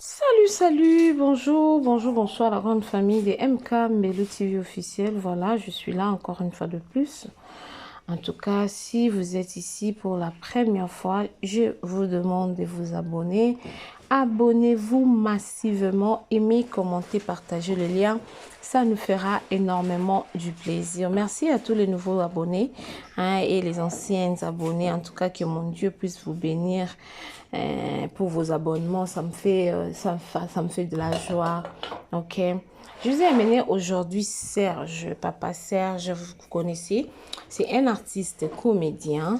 Salut, salut, bonjour, bonjour, bonsoir la grande famille des MK Mbelu TV officiel. Voilà, je suis là encore une fois de plus. En tout cas, si vous êtes ici pour la première fois, je vous demande de vous abonner. Abonnez-vous massivement, aimez, commentez, partagez le lien. Ça nous fera énormément du plaisir. Merci à tous les nouveaux abonnés, hein, et les anciens abonnés. En tout cas, que mon Dieu puisse vous bénir pour vos abonnements. Ça me fait, ça me fait de la joie. Ok. Je vous ai amené aujourd'hui Serge, papa Serge, vous connaissez. C'est un artiste comédien,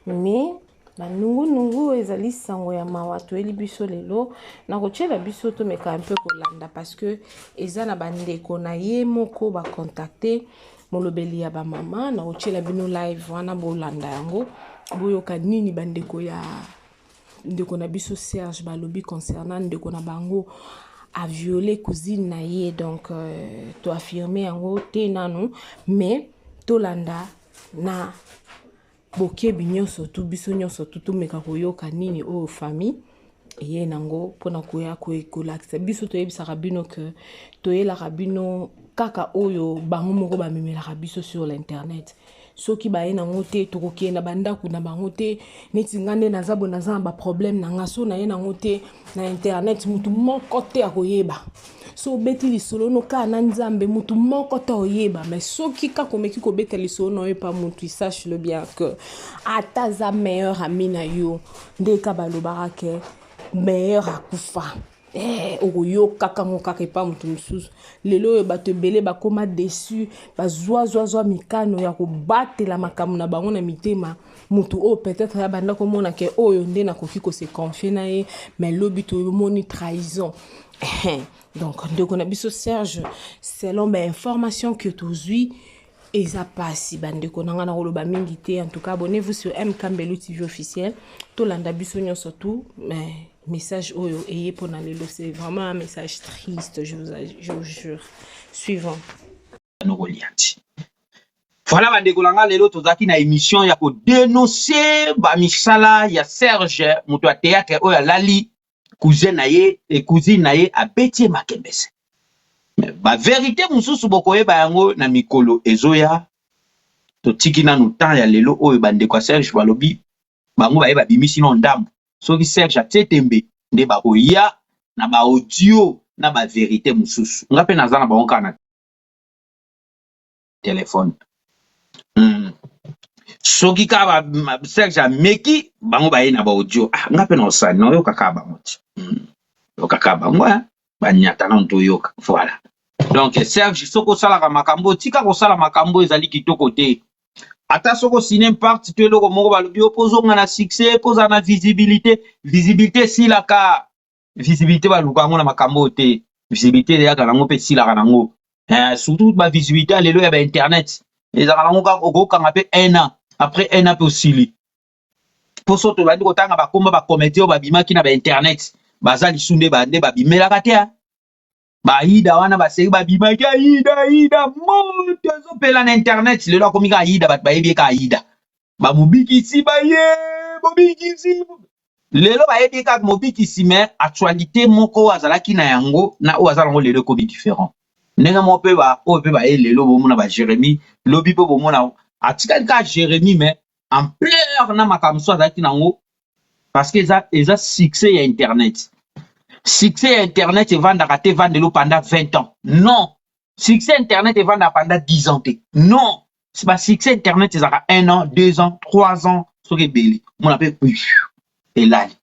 mais banungunungu ezali sango ya mawa toyeli biso lelo. Nakotiela biso, tomeka un peu kolanda, parce que eza na bandeko na ye moko bacontacte molobeli ya bamama. Nakotiela bino live wana, bolanda yango, boyoka nini bandeko ya ndeko na biso Serge balobi concernant ndeko na bango aviolé cousine na ye. Donc toaffirme yango te nanu, mais tolanda na bokebi nyonso tu, biso nyonso tu tomeka koyoka nini oyo famille eye nango mpona koya kolakisa biso. Toyebisaka bino ke toyelaka bino kaka oyo bango moko bamemelaka biso sur l'internet. Soki baye nango te, tokokende na bandako na bango te. Neti nga nde naza boye, naza na baproblème na nga, so naye nango te na internet, mutu moko te akoyeba. So obeti lisolo no kaka na Nzambe, mutu moko te oyeba. Mais soki kaka omeki kobeta lisolo na yo epa mutu, sache le bien que ata aza meilleur ami na yo, nde ka balobaka ke meilleur akufa, okoyokaka ngo kaka epa moto mosusu. Lelo oyo bato ebele bakóma déçus, bazwazwazwa mikano ya kobatela makambo na bango na mitema. Motu oyo peut-être ya banda komona ke oyo nde nakoki kose confier na ye, mais lobi tomoni trahison. Donc ndeko na biso Serge, selon bainformation ke tozwi, eza pasi. Bandeko na nga, na koloba mingi te. En tout cas, abonnez-vous sur MK Mbelu TV officiel. Tolanda biso nyonso tout. Mais message oyo eye mpona lelo, c'est vraiment un message triste, je vous jure. Suivant. Nokolia ti. Voilà, bandeko na nga, lelo tozalaki na émission ya kodénoncer bamisala ya Serge, moto ya théâtre oyo alali cousin na ye e cousine na ye, abeti ye makembese. Bavérité mosusu bokoyeba yango na mikolo ezoya. Totiki nanu temps ya lelo oyo. Bandeko ya Serge balobi bango baye babimisi no ndambo. Soki Serge atie tembe, nde bakoya na baaudio na bavérité mosusu. Nga mpe naza na bango kaka na telefone. Soki kaka Serge ameki, bango baye na baaudio. Ah, nga mpe na osali naoyoka kaka bango ti. Yoka kaka bango, banyata nano, toyoka. Voilà. Donc Serge, soki osalaka makambo, tika kosala makambo ezali kitoko te. Ata soki osine parti to eloko moko, balobi yo mpo ozonga na succès, mpo ozala na visibilité. Visibilité esilaka. Visibilité baluka yango na makambo oyo te. Visibilité eyaka nango mpe esilaka nango, surtout bavisibilité ya lelo ya bainternet ezalaka nango kaka okokanga mpe un an, après un an mpe osili. Mpo so tobandi kotanga bakomba bacomédien oyo babimaki na bainternet, baza lisu nde nde babimelaka te. Baida wana baseri babimaki, aida aida, moto ezopela na internet. Lelo akomi kaka aida, bato bayebi ye kaka aida. Bamobikisi baye mobikisi, lelo bayebi ye kaka mobikisi. Mais actualité moko oyo azalaki na yango na oyo aza nango lelo ekomi différent. Ndenge moko mpe oyo mpe baye lelo, bomona baJérémie, lobi mpe bomona atikali kaka Jérémie, mais ampleur na makambo mosusu azalaki nango, parce que eza succès ya internet. Succès ya internet evandaka te, evandelo pendant 20 ans, non. Succès internet evandaka pendant 10 ans te, non. Basuccès internet ezalaka 1 an, 2 ans, 3 ans, soki ebele, omona mpe elali.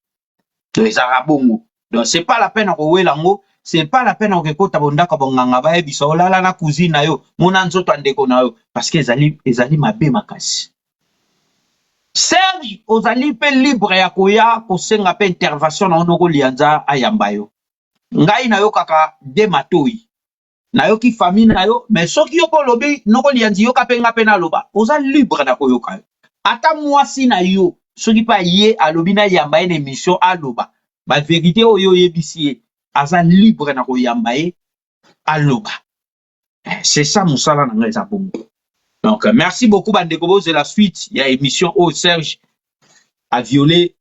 Donc ezalaka bongo. Donc c'est pas la peine ya kowela yango, c'est pas la peine ya kokekota bondako bonganga, bayebisa olala na cousine na yo, mona nzoto ya ndeko na yo, parce que ezali mabe makasi. Serge, ozali mpe libre ya koya kosenga mpe intervention na yo. Noko Lianza ayamba yo. Ngai nayokaka de matoi, nayoki famille na yo. Mais soki yo mpo olobi: "Noko Lianzi, yoka mpe nga mpe naloba", oza libre na koyoka yo. Ata mwasi na yo, soki mpe aye alobi nayamba ye na émission, aloba bavérité oyo oyebisi ye, aza libre na koyamba ye, aloba. C'est ça, mosala na ngai eza bongo. Donc merci beaucoup, bandeko. Bozela suite ya émission oyo. Serge a violé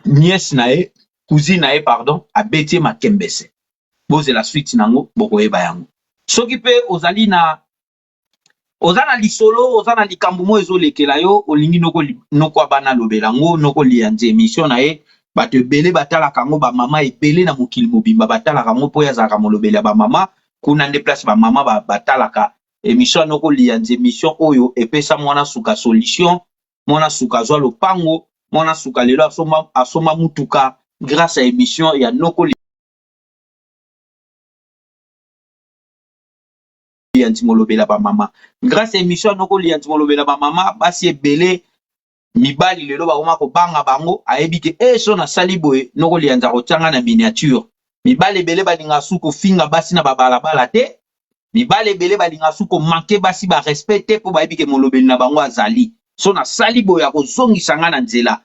nièce na ye. Cousine na ye pardon abeti ye makembese. Bozela suite nango bokoyeba yango. Soki pe ozali na oza na lisolo oza na likambo moko ezolekela yo olingi noko noko abana alobela yango noko liyanzi emission na ye bato ebele batalaka yango bamama ebele na mokili mobimba batalaka yango mpo ye azalaka molobeli ya bamama kuna nde place bamama batalaka emission ya noko liyanzi emission oyo epesa mwana suka solution mwana suka azwa lopango mwana suka lelo asomba, asomba mutuka grâce ya emission ya noko liyanzi molobela ba mama grâce ya emission ya noko liyanzi molobela ba mama basi ebele mibali lelo bakoma kobanga bango ayebi ke e so nasali boye noko liyanzi akotia nga na miniature mibali ebele balingaka su kofinga basi na babalabala te mibali ebele balingaka su komanke basi ba respect te mpo bayebi ke molobeli na bango azali so nasali boye akozongisa nga na nzela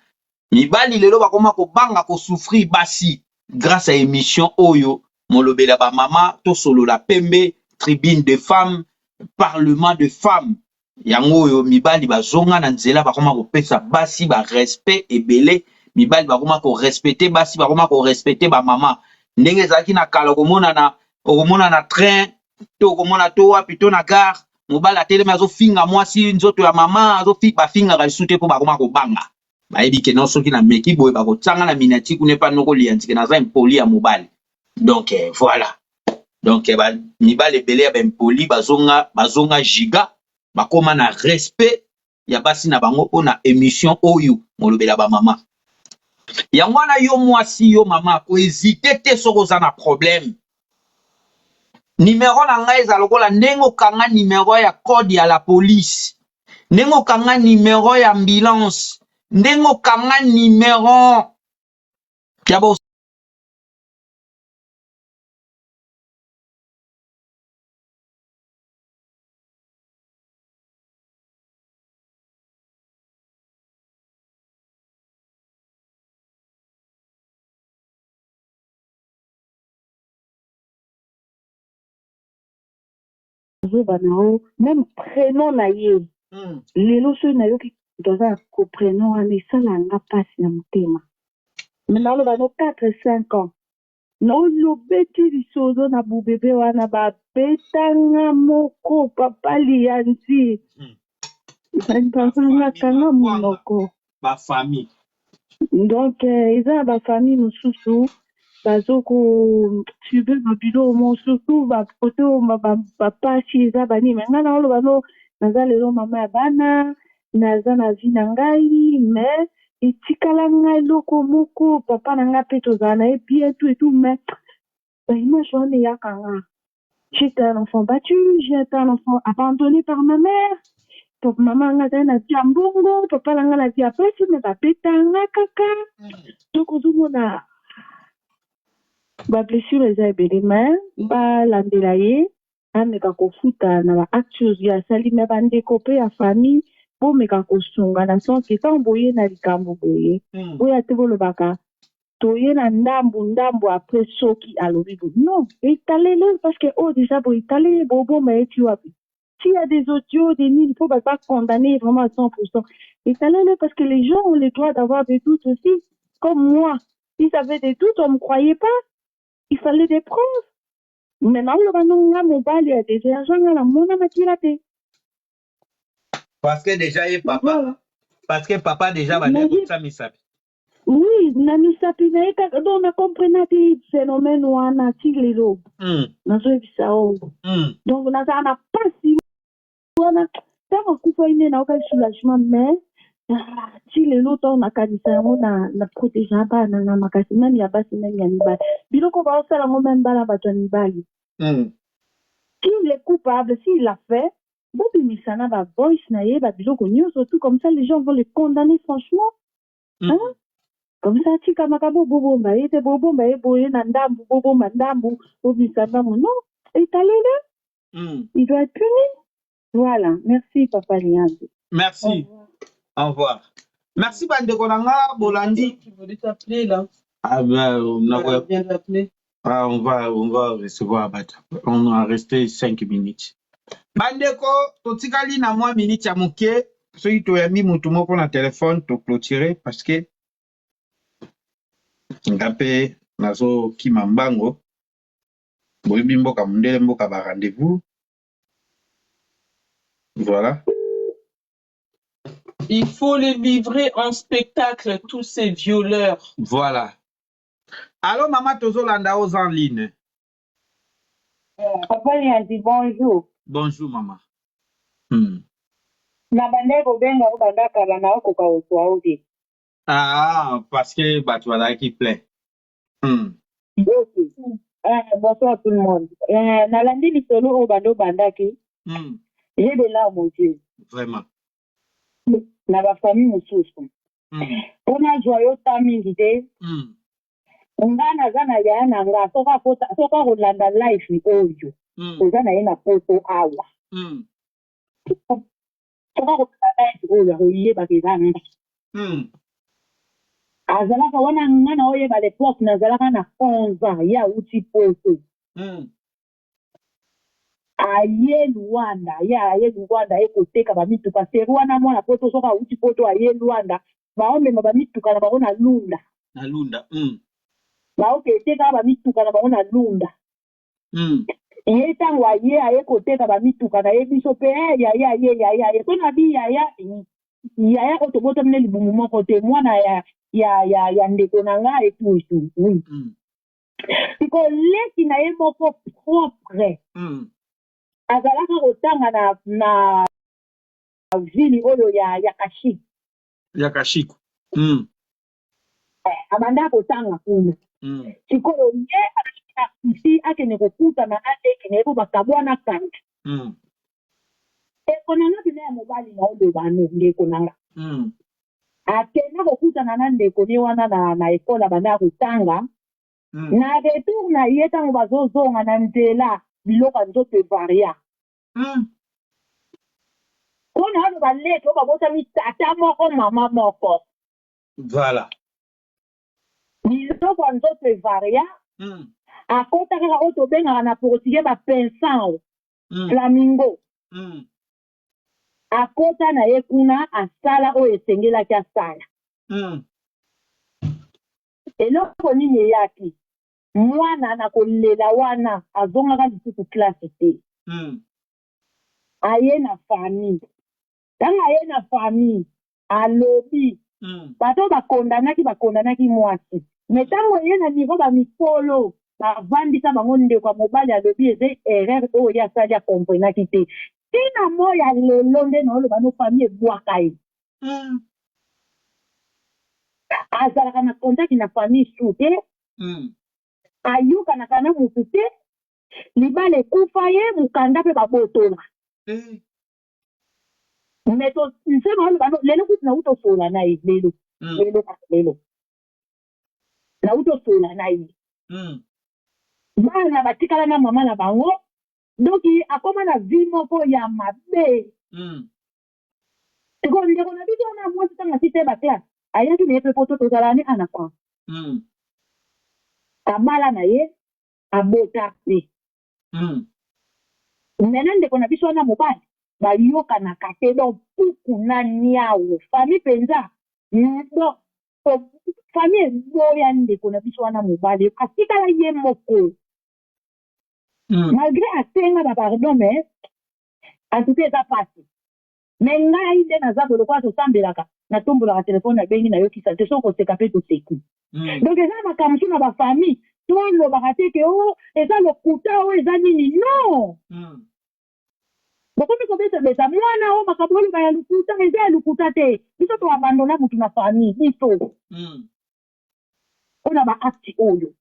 mibali lelo bakoma kobanga kosouffrir basi grâce ya emission oyo molobeli ya bamama tosolola pembe tribune de femmes parlement de femmes yango oyo mibali bazonga na nzela bakoma kopesa basi ba respect ebele mibali bakoma korespecte basi bakoma korespecte bamama ndenge ezalaki na kala okomona na okomona na train to okomona to wapi to na gare mobali atelemi azofinga mwasi nzoto ya mama bafingaka lisusu te mpo bakoma kobanga bayebi ke non soki nameki boye bakotianga na minati kuna epa noko liyanzike naza impoli ya mobali donc eh, voilà donc eh, ba, mibali ebele ya baimpoli bazonga bazonga giga bakoma na respect ya basi na bango mpo na emission oyo molobela bamama yango wana yo mwasi yo mama kohezite te soki oza na problème nimero na ngai eza lokola ndenge okanga nimero ya code ya la police ndenge okanga nimero ya ambulance ndenge okanga nimero ya ba Zoba na yo meme prenom na ye lelo soki nayoki moto aza na ko prenom wana esalaka nga pasi na motema mais naloba no 4 5 ans Nolobeti lisolo na bubebe wana babeta nga moko papa liyanzi papa nga kanga monoko ba famille donc eh, eza na ba famille mosusu bazo ko subir ba biloko moko surtout ba kote oyo bapasi eza banini me ngai naoloba no naza lelo mama ya bana naza na vie na ngai mais etikala ngai eloko moko papa na ngai mpe tozala na ye bien tout et tout mais ba image wana eyaka nga j'étais un enfant battu j'étais un enfant abandonné par ma mère papa mama nga azali na vie ya mbongo papa na ngai na vie ya pasi me babeta nga kaka donc ozomona ba blessure eza ebele mais balandela ye ameka kofuta na ba actes oyo ye asali mais ba ndeko pe ya famille bomeka kosunga na sens que tango boye na likambo boye boya te bolobaka toye na ndambu ndambu après soki alobi boye non etalele parce que oyo dejà boye etalele bobomba ye ti wapi s'il y a des audios des nini faut bato ba condamner vraiment à 100% etalele parce que les gens ont le droit d'avoir des doutes aussi comme moi ils avaient des doutes on me croyait pas il fallait des preuves Mais naoloba no nga mobali ya deserge nga namona makila te. Parce que déjà ye papa Voilà. parce que papa déjà bandaki Naye kotia misapi. oui na misapi na ye kaka donc na comprena te phénomène wana ti lelo nazoyebisa yo donc nazala na pasi wana ntango akufaki nde nayokaki soulagement mais ah, ti lelo ntango nakanisa yango na, na protegea bana na nga makasi meme ya basi meme ya mibali biloko baosala yango meme bana bato ya mibali s'il est coupable s'il l'a fait bobimisa na ba voice na ye ba biloko nyonso tout comme ça les gens vont le condamner franchement hein? Comme ça atika makambo bobomba ye te bobomba ye boye na ndambu bobomba ndambu bobimisa ndambu non etalele il doit être puni voilà merci papa lianzi Merci. Au revoir. Merci bandeko na nga bolandi. Tu voulais t'appeler là. Ah ben, on a- On vient d'appeler. Ah, on va recevoir Abata. On a resté 5 minutes. Bandeko, totikali na mwa minute ya moke. Soki toyambi mutu moko na telefone, toclôturer parce que Nga mpe nazokima mbango. Boyebi mboka mondele, mboka ba rendez-vous. Voilà. Il faut les livrer en spectacle, tous ces violeurs. Voilà. Allô, mama, tozolanda, oza en ligne. Papa Lianzi, bonjour. Bonjour, mama. Na bandaki kobenga o banda kala, na okoka kozwa o te. Ah, parce que bato bazalaki plein. Ok. Bonsoir tout le monde. Nalandi lisolo oyo banda obandaki. J'ai des larmes aux yeux. Vraiment. Na bafamille mosusu. Mpo nazwa yo ta mingi te. Nga naza na yaya na nga, soki akolanda live oyo. Oza na ye na Poto awa. Soki akolanda live oyo, akoyebaka eza nga. Azalaka wana, nga na oyeba l'époque nazalaka na 11 ans, ye awuti Poto. Aye Lwanda, ye aye Lwanda, aye koteka bamituka seri wana. Mwana Poto, soki awuti Poto, aye Lwanda, baomema bamituka na bango na Lunda. Na Lunda. Baoke etekaka bamituka na bango na Lunda. Ye ntango aye koteka bamituka na ye, biso mpe yaya aye, yaya aye. So na bi yaya, yaya oyo tobotami ne libumu moko te, mwana ya ndeko na nga etu etu, oui. Siko leki na ye moko propre azalaka kotanga na ville oyo ya Kashik. Ya Kashiku. Abanda kotanga kuna. Sikoyo ye azalaki na souci akende kokutana na leki na ye po bakabwana kala. Ndeko na nga pene ya mobali na oloba no, ndeko na nga akenda kokutana na ndeko ne wana na ekole abanda kotanga. Na retour na ye, ntango bazozonga na nzela, biloko ya nzoto evaria. Mpona aloba leki oyo babotami tata moko, mama moko. Biloko ya nzoto evaria. Akota kaka oyo tobengaka na portugais bapensão flamingo. Akota na ye kuna, asala oyo esengelaki asala. Eloko nini eyaki? Mwana na kolela wana, azongaka lisusu classe te. Aye na famille, ntango aye na famille, alobi bato bakondanaki mwasi. Me ntango eye na niveau bamikolo bavandisa bango, ndeko ya mobali alobi eza erreur oyo ye asali, akomprenaki te. Ntina mo ya lelo nde naoloba no, famille ebwaka ye. Azalaka na contact na famille su te. Ayokanaka na motu te. Libala ekufa, ye mokanda mpe babotola. Me to nse naoloba no lelo, kutu nauti osola na ye lelo. Lelo kaka lelo nauti osola na ye. Bana batikala na mama na bango, donc akóma na vie moko ya mabe. Sikoyo ndeko na biso wana mwasi, ntango asisi ye baclasse, ayaki na ye mpe Poto, tozalaka ne ana France. Abala na ye, abota mpe. Maintenant ndeko na biso wana mobali bayokanaka te, donc puku na niawu, famille mpenza. Donc famille eboya ndeko na biso wana mobali, atikala ye moko. Malgré asenga bapardon, mais en tout cas eza pasi. Me ngai nde naza boye, lokola tosambelaka, natombolaka telefone, nabengi, nayokisa te, soki koseka mpe toseki. Donc eza makambo mosusu na bafamille, tolobaka te ke o eza lokuta, o eza nini, non. Bokomi kobetabeta mwana oyo, makambo oloba ya lokuta, eza ya lokuta te. Biso toabandona motu na famille biso mpona baacte oyo.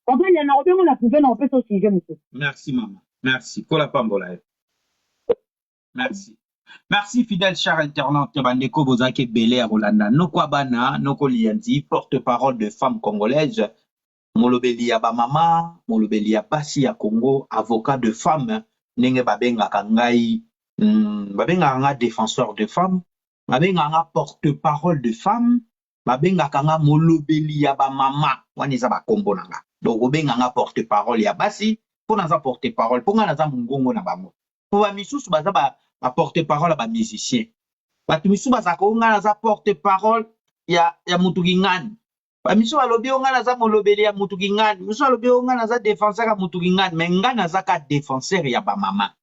Papa, na kobengo na privé, na kopesa sujet mosusu. Merci mama, merci, kola pambola yo. Merci, merci fidèle cher internaute. Bandeko, bozalaki ebele ya kolanda noko ya bana, noko Lianzi, porte-parole de femme congolaise, molobeli ya bamama, molobeli ya basi ya Congo, avocat de femme ndenge babengaka ngai. Babengaka nga défenseur de femme, babengaka nga porte-parole de femme, babengaka nga molobeli ya bamama. Wana eza bakombo na nga. Donc obenga nga porte-parole ya basi mpo naza porte-parole, mpo nga naza mongongo na bango. Mpo bamisusu baza baporte-parole ya bamusicien, bato misusu bazalaka o ngai naza porte-parole ya mutu kingani. Ba misusu balobi o nga naza molobeli ya mutu kingani, misusu balobi o nga naza defenseur ya mutu kingani, mais nga naza ka defenseur ya ba mama.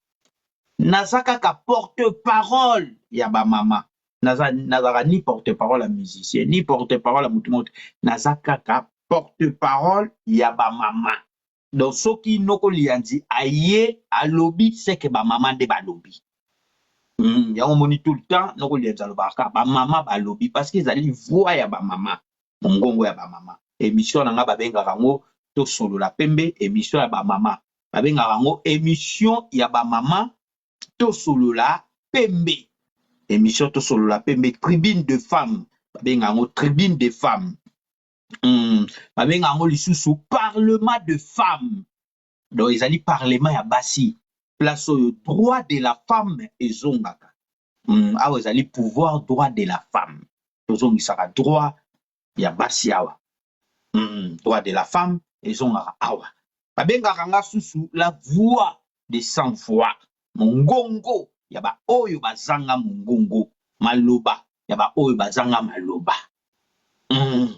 Naza kaka porte parole ya ba mama. Naza nazaka ni porte parole ya musicien, ni porte parole ya mutu moko te. Naza kaka porte parole ya ba mama. Donc soki noko liyanzi aye alobi c'est que ba mama nde balobi. Yango omoni tout le temps noko liyanzi alobaka kaka ba mama balobi parce que ezali voix ya ba mama, mongongo ya ba mama. Emission na nga babengaka yango tosolola pembe, emission ya ba mama. Babengaka yango emission ya ba mama tosolola pembe. Emission tosolola pembe, tribune de femmes. Babengaka yango tribune de femmes. Babenga yango lisusu parlement de femmes. Donc ezali parlement ya basi, place oyo droit de la femme ezongaka. Awa ezali pouvoir droit de la femme. Tozongisaka droit ya basi awa. Droit de la femme ezongaka awa. Babengaka nga susu la voix de sans voix, mongongo ya ba oyo bazanga mongongo, maloba ya ba oyo bazanga maloba.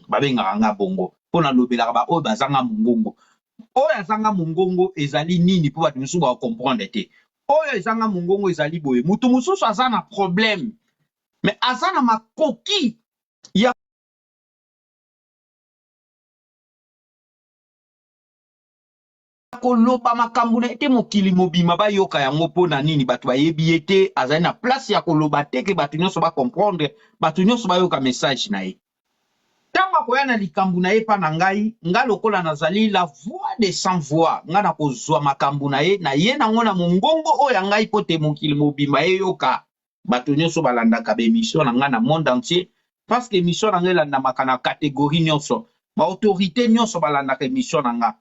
Babengaka nga bongo mpo nalobelaka ba oyo bazanga mongongo. Oyo azanga mongongo ezali nini mpo bato mosusu ba comprendre te. Oyo ezanga mongongo ezali boye, moto mosusu aza na problème mais aza na makoki ya koloba makambo na ye te, mokili mobima bayoka yango. Mpo na nini? Bato bayebi ye te, azali na place ya koloba te ke bato nyonso bacomprendre, bato nyonso bayoka message na ye. Ntango akoya na likambo na ye mpa na ngai, nga lokola nazali la voix de sans voix, nga nakozwa makambo na ye, na ye nango na mongongo oyo ya ngai mpo te mokili mobimba eyoka. Bato nyonso balandaka ba emission na ngai na monde entier, parce que emission na ngai elandamaka na catégorie nyonso. Ba autorité nyonso balandaka emission na nga.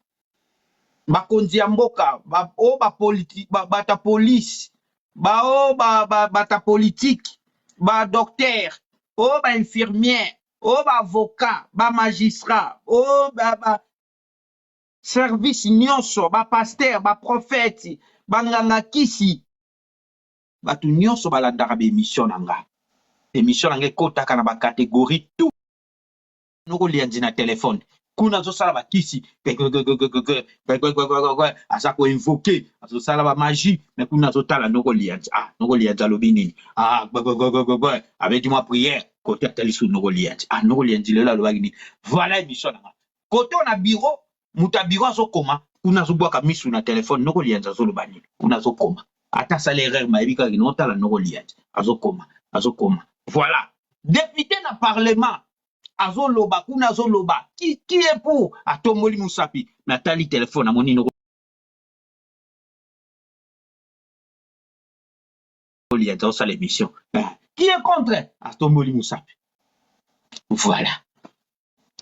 Bakonzi ya mboka, ba oyo ba politi, ba, bato ya police, ba oyo ba, ba, bato ya politique, ba docteur, oyo ba infirmière, oyo ba avocat, ba magistrat, oyo ba, ba service nyonso, ba pasteur, ba prophète, ba nganga kisi, bato nyonso balandaka ba emission na nga. Emission na nga ekotaka na ba catégorie tout. Noko lianzi na telefone kuna azosala bakisi, aza koinvoke, azosala ba magie, mais kuna azotala noko lianzi. Ah, noko lianzi alobi nini? Ah, abeti mwa prière kote, atali su noko lianzi. Ah, noko lianzi lelo alobaki nini? Voilà émission na nga. Kote na bureau, moto ya bureau azokoma kuna, azobwaka misu na telefone, noko lianzi azoloba nini kuna, azokoma. Ata asali erreur, mayebi kaka kino otala noko lianzi azokoma, azokoma. Voilà député na parlement azoloba kuna, azoloba qui est pour, atomboli mosapi, mais atali telefone, amoni noko lianzi azosala émission. Qui est contre? Atomboli mosapi. Voilà,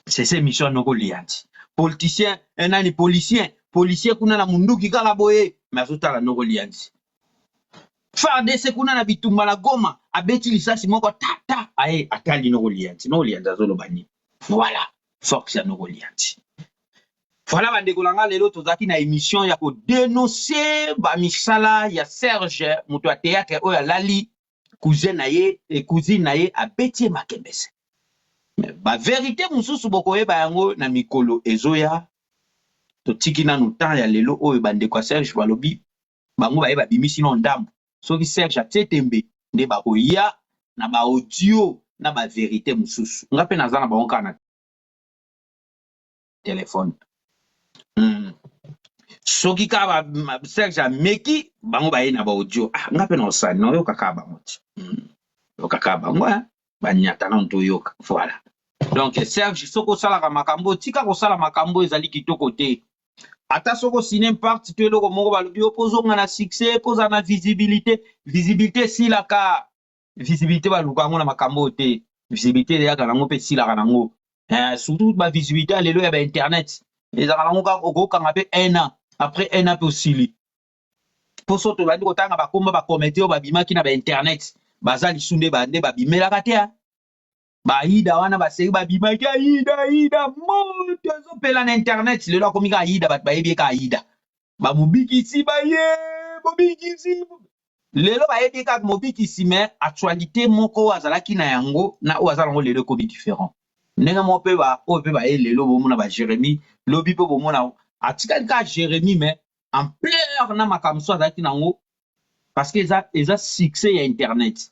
c'est cette émission noko lianzi. Politicien, nani, policier, policier kuna na munduki kaka boye, mais azotala noko lianzi. FARDC kuna na bitumba na Goma, abeti lisasi moko tata, aye atali noko lianzi, noko lianzi azoloba nini? Voilà force ya noko lianzi. Voilà bandeko na nga, lelo tozalaki na émission ya kodénoncer bamisala ya Serge, moto ya théâtre oyo alali cousin na ye, cousine na ye, abeti ye makembese. Ba vérité mosusu bokoyeba yango na mikolo ezoya. Totiki nanu temps ya lelo oyo. Bandeko ya Serge balobi bango baye babimisi no ndambo. Soki Serge atie tembe nde bakoya na baaudio na bavérité mosusu. Nga mpe naza na bango kaka na telefone. Soki kaka Serge ameki bango, baye na baaudio. Ah, nga mpe na osali naoyoka kaka bango ti. Yoka kaka bango, banyata nano toyoka. Voilà, donc Serge, soki osalaka makambo, tika kosala makambo ezali kitoko te. Ata soki osine parti to eloko moko, balobi yo kozonga na succès, kozala na visibilité. Visibilité esilaka, visibilité baluka yango na makambo oyo te. Visibilité eyaka nango mpe esilaka nango, surtout bavisibilité ya lelo ya bainternet ezalaka nango kaka okokanga mpe un an, après un an mpe osili. Mpo so tolandi kotanga bakomba bacomédie oyo babimaki na bainternet, baza lisu nde nde babimelaka te. Baida wana baseri babimaki, aida aida, moto ezopela na internet. Lelo akomi kaka aida, bato bayebi ye kaka aida. Bamobikisi baye mobikisi, lelo bayebi ye kaka mobikisi. Mais actualité moko oyo azalaki na yango na oyo aza nango lelo ekomi différent. Ndenge moko pe ba oyo pe baye lelo bomona ba Jeremie, lobi pe bomona atikali kaka Jeremie mais ampleur na makambo mosusu azalaki nango parce que eza, eza succès ya internet.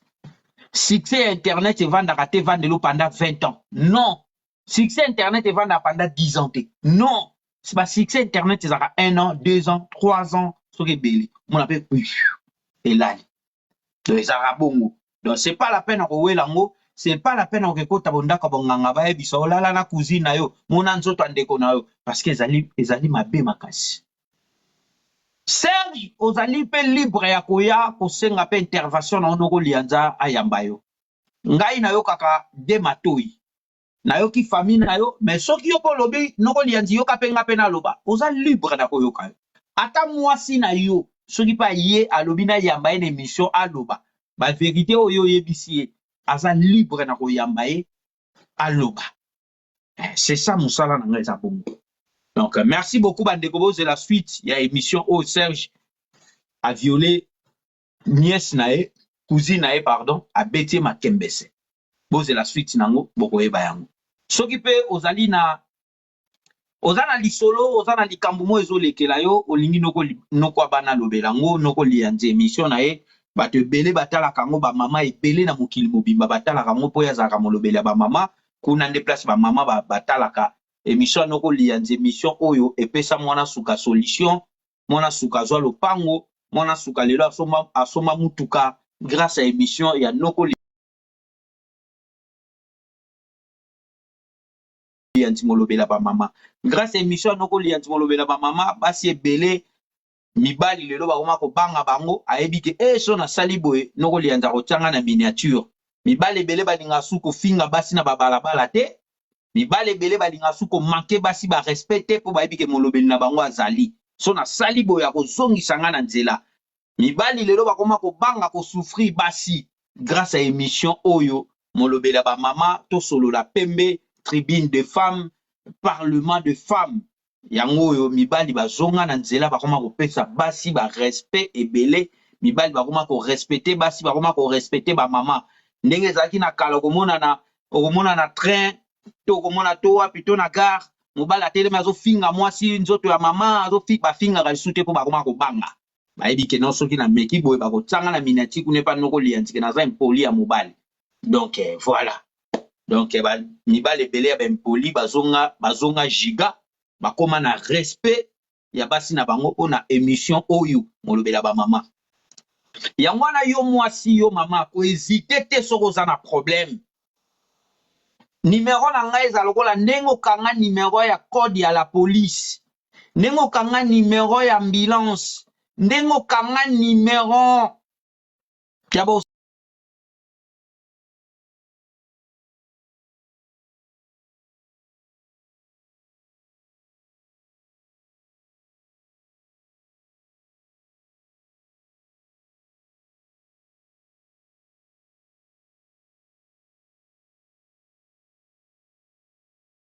Succès ya internet evandaka te evandelo pendant 20 ans. Non! Succès internet evandaka pendant 10 ans te. Non! Ba succès internet ezalaka 1 an, 2 ans, 3 ans, soki ebele. Omona pe elali. Donc ezalaka bongo. Donc c'est pas la peine ya kowela yango, c'est pas la peine ya kokota bondako ya bonganga bayebisa olala na cousine na yo, mona nzoto ya ndeko na yo parce que ezali ezali mabe makasi. Serge ozali pe libre ya koya kosenga pe intervention na yo noko Lianza ayamba yo. Ngai nayokaka de matoyi. Nayoki famille na yo mais soki yo pe olobi noko Lianzi yoka pe nga pe naloba oza libre na koyoka yo. Ata mwasi na yo soki pe aye alobi nayamba ye na emission aloba ba verite oyo yo oyebisi ye aza libre na koyamba ye aloba. Eh, c'est ça mosala na ngai eza bongo. Donc merci beaucoup bandeko bozela suite ya emission oyo Serge a violé nièce na ye, cousine na ye pardon, abeti ye makembese. Bozela suite nango bokoyeba yango. Soki pe ozali na oza na lisolo, oza na likambo moko ezolekela yo, olingi noko noko abana alobela yango, noko liyanzi emission na ye, bato ebele batalaka yango, ba mama ebele na mokili mobimba batalaka yango mpo ye azalaka molobeli ya ba mama, kuna nde place ba mama batalaka emission ya noko liyanzi, emission oyo epesa mwana suka solution Mwana suka azwa lopango, mwana suka lelo asomba, asomba mutuka grace ya emission ya noko Liyanzi molobela ba mama. Grace ya emission ya noko Liyanzi molobela ba mama, basi ebele mibali lelo bakoma kobanga bango, ayebi ke eh so nasali boye noko Liyanzi akotia nga na miniature. Mibali ebele balingaka su kofinga basi na ba balabala te, Mibali ebele balinga su ko manquer basi ba respect te po bayebi ke molobeli na bango azali. So na sali boye ako zongisa nga na nzela. Mibali lelo bakoma kobanga ko souffrir basi grace ya emission oyo molobeli ya ba mama tosolola pembe tribune de femme parlement de femme yango oyo mibali bazonga na nzela bakoma kopesa basi ba respect ebele mibali bakoma ko respecter basi bakoma ko respecter ba mama ndenge ezalaki na kala okomona na okomona na train to okomona to wapi to na gare mobali atelemi azofinga mwasi nzoto ya mama azofi bafingaka lisusu te mpo bakoma kobanga bayebi ke non soki nameki boye bakotianga na minati kuna epa noko liyanzike naza impoli ya mobali donc eh, voilà donc eh, ba, mibali ebele ya baimpoli bazonga bazonga giga bakoma na respect ya basi na bango mpo na emission oyo molobela bamama yango wana yo mwasi yo mama kohezite te soki oza na problème nimero na ngai eza lokola ndenge okanga nimero ya code ya la police ndenge okanga nimero ya ambulance ndenge okanga nimero ya bo